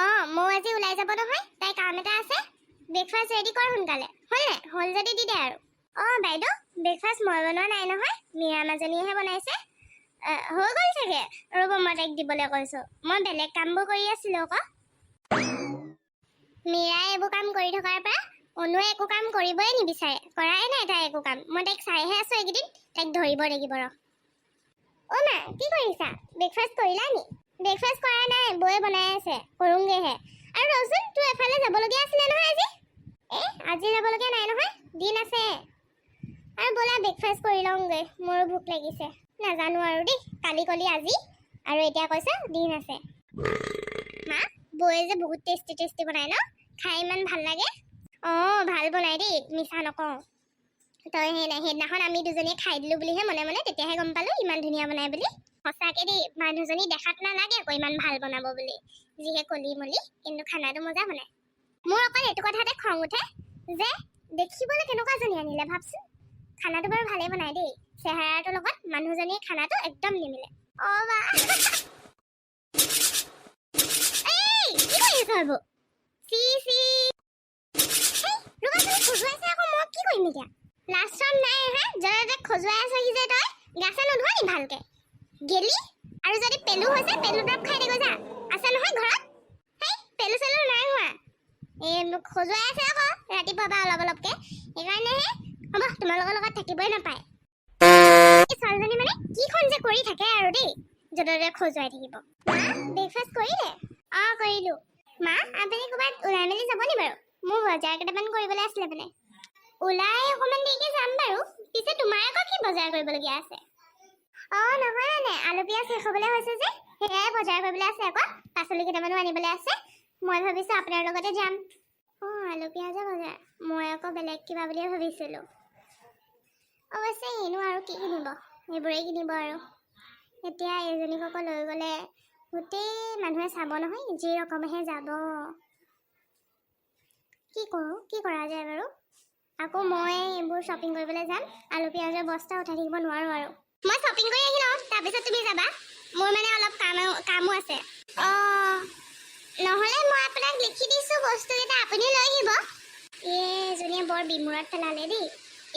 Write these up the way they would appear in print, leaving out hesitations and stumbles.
অঁ, ময়ো আজি ওলাই যাব নহয়, তাই কাম এটা আছে। ব্ৰেকফাষ্ট ৰেডি কৰ সোনকালে। হ'ল নাই? হ'ল যদি দি দে আৰু। অঁ বাইদেউ, ব্ৰেকফাষ্ট মই বনোৱা নাই নহয়, মীৰা মাজনীয়েহে বনাইছে। হৈ গ'ল চাগে, ৰ'ব, মই তাইক দিবলৈ কৈছোঁ। মই বেলেগ কামবোৰ কৰি আছিলোঁ আকৌ। মীৰাই এইবোৰ কাম কৰি থকাৰ পৰা অনুৱে একো কাম কৰিবই নিবিচাৰে। কৰাই নাই তাই একো কাম। মই তাইক চাইহে আছোঁ এইকেইদিন। তাইক ধৰিব লাগিব ৰ। অ' মা, কি কৰিছা? ব্ৰেকফাষ্ট কৰিলা নি? ব্ৰেকফাষ্ট কৰা নাই, বৌয়ে বনাই আছে, কৰোঁগৈহে। আৰু ৰচোন, তোৰ এফালে যাবলগীয়া আছিলে নহয় আজি? এই আজি যাবলগীয়া নাই নহয়, দিন আছে। আৰু ব'লা, ব্ৰেকফাষ্ট কৰি লওঁগৈ, মোৰো ভোক লাগিছে। নাজানো আৰু দেই, কালি কলি আজি আৰু এতিয়া কৈছা দিন আছে। মা, বৌয়ে যে বহুত টেষ্টি টেষ্টি বনাই ন, খাই ইমান ভাল লাগে। অঁ, ভাল বনাই দেই, মিছা নকওঁ। তই সেই নাই, সেইদিনাখন আমি দুজনীয়ে খাই দিলোঁ বুলিহে মনে মনে, তেতিয়াহে গম পালোঁ ইমান ধুনীয়া বনাই বুলি। সঁচাকে দেই, মানুহজনী দেখাত নালাগে আকৌ ইমান ভাল বনাব বুলি, যিহে কলি মলি, কিন্তু খানাটো মজা বনায়। মোৰ অকল এইটো কথাতে খং উঠে যে দেখিবলৈ কেনেকুৱাজনী আনিলে ভাবচোন। খানাটো বাৰু ভালেই বনাই দেই, চেহেৰাটোৰ লগত মানুহজনীৰ খানাটো একদম নিমিলে। অ' বা, এই কি কৰি আছ এইবোৰ? চি চি, হেই, ৰ'বাচোন, খজুৱাইছে আকৌ, মই কি কৰিম এতিয়া? লাজ চৰম নাই হা? য'তে ত'তে খজুৱাই আছহি যে তই, গা চা নোধোৱা নি ভালকে গেলি? আৰু যদি পেলু হৈছে, পেলু দৰৱ খাই দেগৈ যা, আছে নহয় ঘৰত। হেই, পেলু চেলু নাই হোৱা। এই মোক খজুৱাই আছে আকৌ ৰাতিপুৱা পৰা অলপ অলপকে, সেইকাৰণেহে। হ'ব, তোমালোকৰ লগত থাকিবই নাপায়। এই ছোৱালীজনী মানে কিখন যে কৰি থাকে আৰু দেই, য'তে ত'তে খজুৱাই থাকিব। মা, ব্ৰেকফাষ্ট কৰিলে? অঁ, কৰিলোঁ। মা, আপুনি ক'ৰবাত ওলাই মেলি যাব নি বাৰু? মোৰ বজাৰ কেইটামান কৰিবলৈ আছিলে। মানে ওলাই অকণমান দেৰিকে যাম বাৰু। পিছে তোমাৰ আকৌ কি বজাৰ কৰিবলগীয়া আছে? অঁ, নহয়, মানে আলু পিঁয়াজ শেষ হ'বলৈ হৈছে যে, সেয়াই বজাৰ কৰিবলৈ আছে আকৌ। পাচলি কেইটামানো আনিবলৈ আছে। মই ভাবিছোঁ আপোনাৰ লগতে যাম। অঁ, আলু পিঁয়াজৰ বজাৰ, মই আকৌ বেলেগ কিবা বুলিয়ে ভাবিছিলোঁ। অৱশ্যে এনেও আৰু কি কিনিব, এইবোৰেই কিনিব আৰু। এতিয়া এইজনীক আকৌ লৈ গ'লে গোটেই মানুহে চাব নহয়, যি ৰকমেহে যাব। কি কৰোঁ, কি কৰা যায় বাৰু? আকৌ মই এইবোৰ শ্বপিং কৰিবলৈ যাম, আলু পিঁয়াজৰ বস্তা উঠাই থাকিব নোৱাৰোঁ আৰু। মই শ্বপিং কৰি আহি লওঁ, তাৰপিছত তুমি যাবা। মোৰ মানে অলপ কামো আছে। অঁ, নহ'লে মই আপোনাক লিখি দিছোঁ বস্তুকেইটা, আপুনি লৈ আহিব। এই এজনীয়ে বৰ বিমূৰত পেলালে দেই।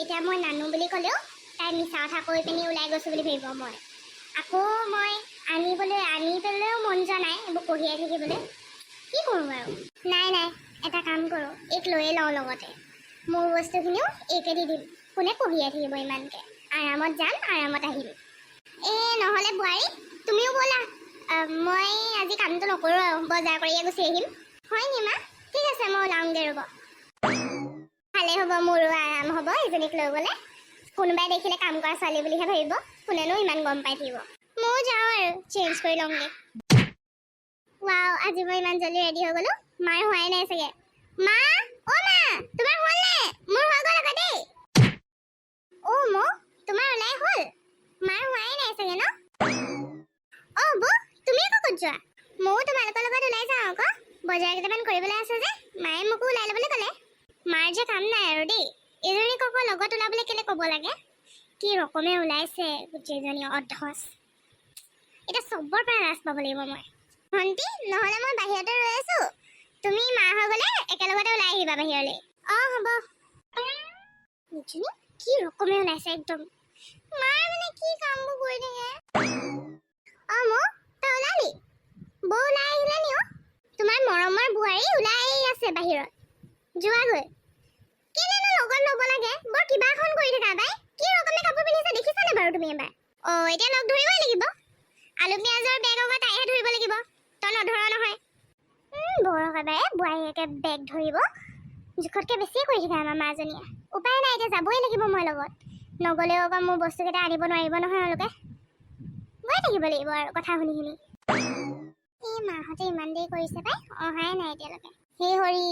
এতিয়া মই নানো বুলি ক'লেও তাই মিছা কথা কৈ পিনি ওলাই গৈছোঁ বুলি ভাবিব। মই আকৌ মই আনিবলৈ আনিবলৈও মন যোৱা নাই, এইবোৰ কঢ়িয়াই থাকিবলৈ। কি কৰোঁ বাৰু? নাই নাই, এটা কাম কৰোঁ, এইক লৈয়ে লওঁ লগতে। মোৰ বস্তুখিনিও এইকে দি দিম। কোনে কঢ়িয়াই থাকিব ইমানকৈ? আৰামত যাম, আৰামত আহিম। এই নহ'লে বোৱাৰী, তুমিও ব'লা। মই আজি কামটো নকৰোঁ আৰু, বজাৰ কৰিয়ে গুচি আহিম। হয় নি মা? ঠিক আছে, মই ওলাওঁগৈ ৰ'ব। ভালেই হ'ব, মোৰো আৰাম হ'ব। এজনীক লৈ গ'লে কোনোবাই দেখিলে কাম কৰা ছোৱালী বুলিহে ভাবিব, কোনেনো ইমান গম পাই থাকিব? ময়ো যাওঁ আৰু, চেঞ্জ কৰি লওঁগৈ। ৱাও, আজি মই ইমান জল্দি ৰেডি হৈ গ'লো। মাৰ হোৱাই নাই চাগে। মা, অ' মা, তোমাৰ হ'ল নে? মোৰ হৈ গ'ল আকৌ দেই। অ' মৌ, তোমাৰ ওলাই হ'ল? মাৰ হোৱাই নাই চাগে ন? অ' বৌ, তুমি আকৌ ক'ত যোৱা? ময়ো তোমালোকৰ লগত ওলাই যাওঁ আকৌ, বজাৰ কেইটামান কৰিবলৈ আছে যে, মায়ে মোকো ওলাই ল'বলৈ ক'লে। মাৰ যে কাম নাই আৰু দেই, এজনীক আকৌ লগত ওলাবলৈ কেলে ক'ব লাগে? কি ৰকমে ওলাইছে গোটেইজনী অধচ। এতিয়া চবৰ পৰা লাজ পাব লাগিব মই। ভণ্টি, নহ'লে মই বাহিৰতে ৰৈ আছো, তুমি মা হৈ গ'লে একেলগতে ওলাই আহিবা বাহিৰলৈ। অঁ, হ'ব। এইজনী কি ৰকমে ওলাইছে একদম। মাৰ মানে কি কামবোৰ কৰি থাকে। অঁ মৌ, তই ওলালি? বৌ ওলাই আহিলে নি? অ', তোমাৰ মৰমৰ বোৱাৰী ওলাই আছে বাহিৰত, যোৱাগৈ। কেলেনো লগত ল'ব লাগে? বৰ কিবা এখন কৰি থাকা বাই। কি ৰকমে কাপোৰ পিন্ধিছে দেখিছানে বাৰু তুমি এবাৰ? অ', এতিয়া লগ ধৰিবই লাগিব। আলু পিঁয়াজৰ বেগ আকৌ তাইহে ধৰিব লাগিব, তই নধৰ নহয়। বৰ একেবাৰে বোৱাৰীয়েকে বেগ ধৰিব, জোখতকৈ বেছিয়ে কৰি থাকে আমাৰ মাজনীয়ে। উপায় নাই, এতিয়া যাবই লাগিব মই লগত। নগ'লেও আকৌ মোৰ বস্তুকেইটা আনিব নোৱাৰিব নহয় এওঁলোকে। গৈ থাকিব লাগিব আৰু কথা শুনি শুনি। এই মাহঁতে ইমান দেৰি কৰিছে পাই, অহাই নাই এতিয়ালৈকে। সেই হৰি,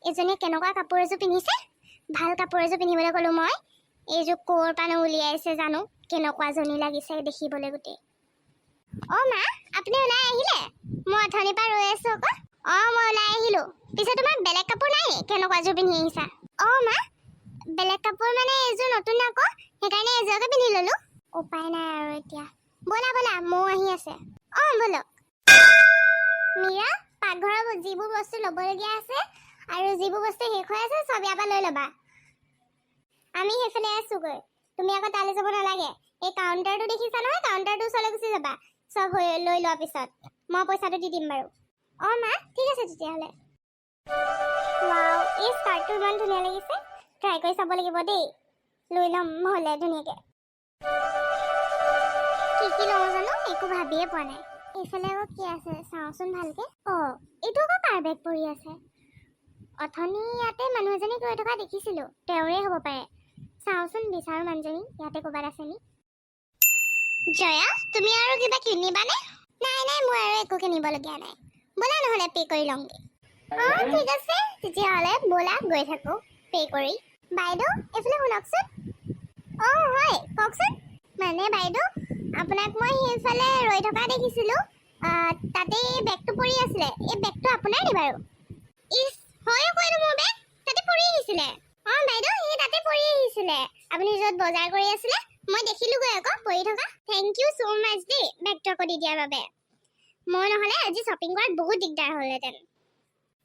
এজনীয়ে কেনেকুৱা কাপোৰ এযোৰ পিন্ধিছে! ভাল কাপোৰ এযোৰ পিন্ধিবলৈ ক'লো মই, এইযোৰ ক'ৰ পৰানো উলিয়াইছে জানো? কেনেকুৱাজনী লাগিছে দেখিবলৈ গোটেই। অ' মা, আপুনি ওলাই আহিলে? মই অথনিৰ পৰা ৰৈ আছোঁ আকৌ। অঁ, মই ওলাই আহিলোঁ। পিছে তোমাৰ বেলেগ কাপোৰ নাই নি? কেনেকুৱাযোৰ পিন্ধি আহিছা? অঁ মা, বেলেগ কাপোৰ মানে এইযোৰ নতুন আকৌ, সেইকাৰণে এইযোৰকে পিন্ধি ল'লোঁ। উপায় নাই আৰু এতিয়া। ব'লা ব'লা, ময়ো আহি আছে। অঁ, ব'লক। মীৰা, পাচলি। পাকঘৰৰ যিবোৰ বস্তু ল'বলগীয়া আছে আৰু যিবোৰ বস্তু শেষ হৈ আছে, চব ইয়াৰ পৰা লৈ ল'বা। আমি সেইফালে আছোগৈ, তুমি আকৌ তালৈ যাব নালাগে। এই কাউণ্টাৰটো দেখিছা নহয়, কাউণ্টাৰটোৰ ওচৰলৈ গুচি যাবা। চব হৈ লৈ লোৱাৰ পিছত মই পইচাটো দি দিম বাৰু। অঁ মা, ঠিক আছে তেতিয়াহ'লে। ৱাও, এই স্কাৰ্টটো ইমান ধুনীয়া লাগিছে, ট্ৰাই কৰি চাব লাগিব দেই। লৈ ল'ম হ'লে ধুনীয়াকৈ। কি কি লওঁ জানো, একো ভাবিয়ে পোৱা নাই। এইফালে আকৌ কি আছে চাওঁচোন ভালকে। অঁ, এইটো আকৌ কাৰ বেগ পৰি আছে? অথনি ইয়াতে মানুহ এজনীক ৰৈ থকা দেখিছিলোঁ, তেওঁৰে হ'ব পাৰে। চাওঁচোন, বিচাৰোঁ মানুহজনী ইয়াতে ক'ৰবাত আছে নি। জয়া, তুমি আৰু কিবা কিনিবানে? নাই নাই, মোৰ আৰু একো কিনিবলগীয়া নাই। ব'লা নহ'লে পে' কৰি লওঁগে। অঁ, ঠিক আছে তেতিয়াহ'লে, ব'লা গৈ থাকোঁ পে' কৰি। বাইদেউ, এইফালে শুনকচোন। অঁ হয়, কওকচোন। মানে বাইদেউ, আপোনাক মই সেইফালে ৰৈ থকা দেখিছিলোঁ, তাতে এই বেগটো পৰি আছিলে। এই বেগটো আপোনাৰ নি বাৰু? ইছ, হয় আকৌ, এইটো মোৰ বেগ, তাতে পৰি আহিছিলে। অঁ বাইদেউ, সেই তাতে পৰি আহিছিলে, আপুনি য'ত বজাৰ কৰি আছিলে। মই দেখিলোগৈ আকৌ পৰি থকা। Thank you so মাছ দেই, বেগটো আকৌ দি দিয়াৰ বাবে। মই নহ'লে আজি শ্বপিং কৰাত বহুত দিগদাৰ হ'লহেঁতেন।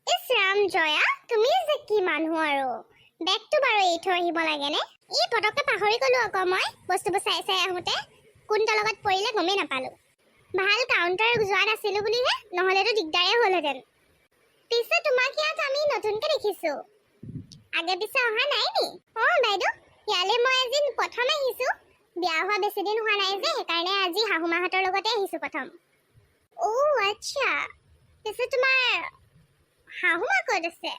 ইছ ৰাম, জয়া, তুমি যে কি মানুহ আৰু! বেগটো বাৰু এৰি থৈ আহিব লাগেনে? ই পটককৈ পাহৰি গ'লো আকৌ মই, বস্তুবোৰ চাই চাই আহোঁতে কোনটোৰ লগত পৰিলে গমেই নাপালোঁ। ভাল কাউণ্টাৰ যোৱা নাছিলোঁ বুলিহে, নহ'লেতো দিগদাৰে হ'লহেঁতেন। পিছে তোমাক ইয়াত আমি নতুনকৈ দেখিছোঁ, আগে পিছে অহা নাই নি? অঁ বাইদেউ, ইয়ালৈ মই আজি প্ৰথম আহিছোঁ। বিয়া হোৱা বেছি দিন হোৱা নাই যে, সেইকাৰণে আজি শাহু মাহঁতৰ লগতে আহিছোঁ প্ৰথম। অ' আচ্ছা, পিছে তোমাৰ শাহু মা ক'ত আছে?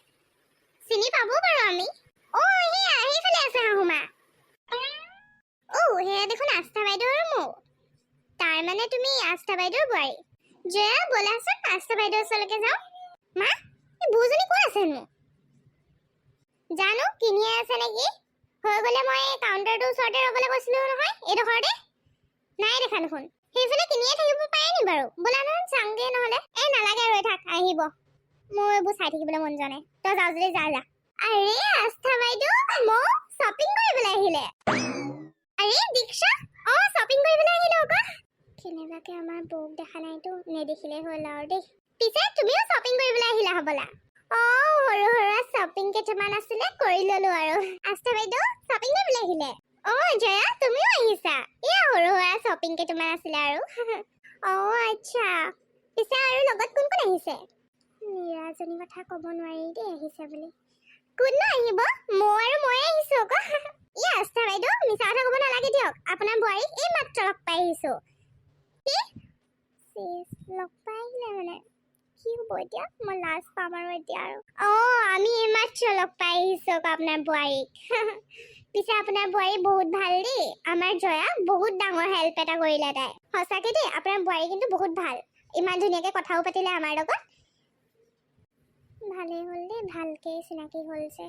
চিনি পাব বাৰু আমি। অ' সেয়া সেইফালে আছে শাহু মা। অ' সেয়া দেখোন আস্থা বাইদেউ আৰু মৌ। তাৰ মানে তুমি আস্থা বাইদেউৰ বোৱাৰী। জয়া, ব'লাচোন আস্থা বাইদেউৰ ওচৰলৈকে যাওঁ। মা, এই বৌজনী ক'ত আছেনো? জানো কিনিয়ে আছে নেকি। হৈ গ'লে মই কাউণ্টাৰটোৰ ওচৰতে ৰ'বলৈ কৈছিলোঁ নহয়, এইডোখৰতে নাই দেখা দেখোন। সেইফালে কিনিয়ে থাকিব পাৰে নি বাৰু? ব'লা নহয় চাওঁগে নহ'লে। এই নালাগে, ৰৈ থাক, আহিব। মোৰ এইবোৰ চাই থাকিবলৈ মন যোৱা নাই। তই যাওঁ যদি যা যা। আৰে আস্থা বাইদেউ, মৌ শ্বপিং কৰিবলৈ আহিলে। আৰে দীক্ষা, অঁ শ্বপিং কৰিবলৈ আহিলো আকৌ। কেনেবাকে আমাৰ বৌক দেখা নাইতো, নেদেখিলেই হ'ল আৰু দেই। পিছে তুমিও শ্বপিং কৰিবলৈ আহিলা হ'বলা? অঁ, সৰু সুৰা শ্বপিং কেইটামান আছিলে, কৰি ললো আৰু। আস্থা বাইদেউ শ্বপিং কৰিবলৈ আহিলে। অঁ জয়া, তুমিও আহিছা? এয়া সৰু সুৰা শ্বপিং কেইটামান আছিলে আৰু। অঁ আচ্ছা, পিছে আৰু লগত কোন কোন আহিছে? মীৰাজনীৰ কথা ক'ব নোৱাৰি দেই আহিছে বুলি। কোননো আহিব, মই আৰু ময়ে আহিছো আকৌ। ই আস্থা বাইদেউ, মিছা কথা ক'ব নালাগে দিয়ক। আপোনাৰ বোৱাৰীক এই মাত্ৰ লগ পাই আহিছো। কি চেচ, লগ পাই আহিলে মানে কি হ'ব এতিয়া? মই লাজ পাম আৰু এতিয়া আৰু। অঁ, আমি এইমাত্ৰ লগ পাই আহিছো আকৌ আপোনাৰ বোৱাৰীক। পিছে আপোনাৰ বোৱাৰী বহুত ভাল দেই। আমাৰ জয়াক বহুত ডাঙৰ হেল্প এটা কৰিলে তাই। সঁচাকে দেই, আপোনাৰ বোৱাৰী কিন্তু বহুত ভাল। ইমান ধুনীয়াকে কথাও পাতিলে আমাৰ লগত। ভালেই হ'ল দেই, ভালকে চিনাকি হ'ল যে,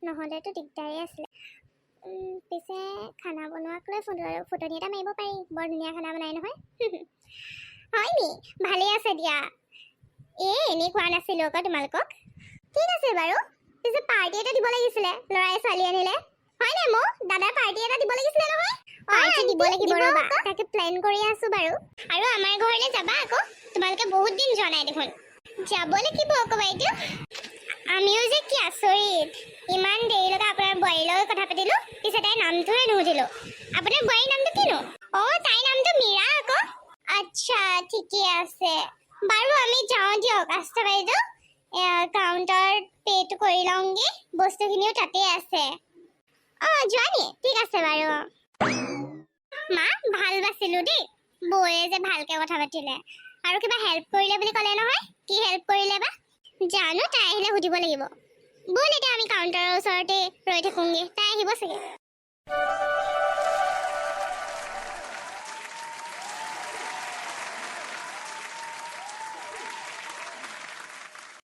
নহ'লেতো দিগদাৰেই আছিলে। পিছে খানা বনোৱাক লৈ ফুটনি এটা মাৰিব পাৰি। বৰ ধুনীয়া খানা বনাই নহয়। হয় নি? ভালেই আছে দিয়া। এই এনেই কোৱা নাছিলোঁ আকৌ তোমালোকক। ঠিক আছে বাৰু। পিছে পাৰ্টি এটা দিব লাগিছিলে, ল'ৰাই ছোৱালী আনিলে। হয় নাই মৌ? দাদাৰ পাৰ্টি এটা দিব লাগিছিলে নহয়। পাৰ্টি দিব লাগিব, ৰ'বা, তাকে প্লেন কৰি আছো বাৰু। আৰু আমাৰ ঘৰলৈ যাবা আকৌ তোমালোকে, বহুত দিন যোৱা নাই দেখোন। যাব লাগিব আকৌ বাইদেউ। আমিও যে কি আচৰিত, ইমান দেৰিলৈকে আপোনাৰ বোৱাৰীৰ লগত কথা পাতিলো, পিছে তাইৰ নামটোহে নুসুধিলো। আপোনাৰ বোৱাৰীৰ নামটো কিনো? অঁ, তাইৰ নামটো মীৰা আকৌ। আচ্ছা, ঠিকে আছে বাৰু। আমি যাওঁ দিয়ক আস্থা বাইদেউ, কাউণ্টাৰত পে'টো কৰি লওঁগৈ, বস্তুখিনিও তাতেই আছে। অঁ, যোৱা নি? ঠিক আছে বাৰু। অঁ মা, ভাল বাচিলো দেই, বৌয়ে যে ভালকে কথা পাতিলে আৰু কিবা হেল্প কৰিলে বুলি ক'লে নহয়। কি হেল্প কৰিলে বা জানো, তাই আহিলে সুধিব লাগিব। ব'ল এতিয়া আমি কাউণ্টাৰৰ ওচৰতে ৰৈ থাকোঁগে, তাই আহিব চাগে।